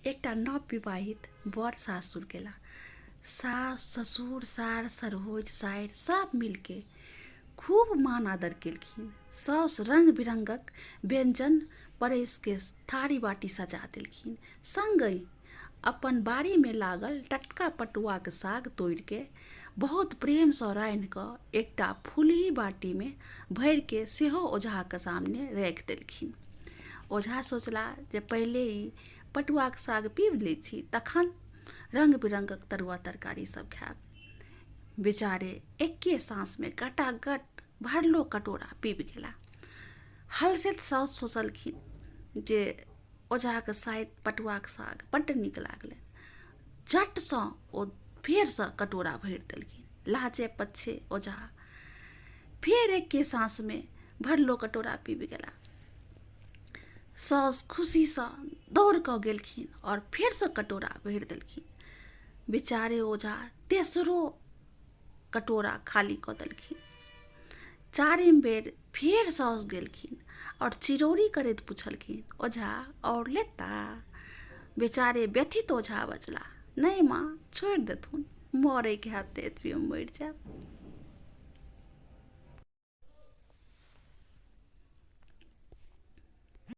एकटा नव विवाहित वर सासुर गेला। सास ससुर सार सरहोज सारि सब मिलके खूब मान आदर केलखिन। साउस रंग बिरंगक व्यंजन परसिके थारी बाटी सजा देलखिन। संगहि अपन बाड़ीमे लागल टटका पटुआक साग तोड़िके बहुत प्रेमसँ रान्हिकऽ एकटा फुलही बाटीमे भरिके सेहो ओझाक सामने राखि देलखिन। ओझा सोचला जे पहिले ई पटुआक साग पीबि लै छी तखन रंग बिरंगक तरुआ तरकारी सब खायब। बेचारे एक्के साँसमे गटागट भरलो कटोरा पीबि गेला। हलसैत साउस सोचलखिन जे ओझाके शायद पटुआक साग बड्ड नीक लागलनि। झटसँ ओ फेरसँ कटोरा भरि देलखिन। लाजे पच्छे ओझा फेर एक्के साँसमे भरलो कटोरा पीबि गेला। साउस खुशीसँ दौड़ कऽ गेलखिन आओर फेरसँ कटोरा भरि देलखिन। बेचारे ओझा तेसरो कटोरा खाली कऽ देलखिन। चारिम बेर फेर साउस गेलखिन आओर चिरौरी करैत पुछलखिन, ओझा आओर लेता? बेचारे व्यथित ओझा बजला, नहि माँ, छोड़ि देथुन, मरैके हैत तऽ एतबेमे मरि जायब।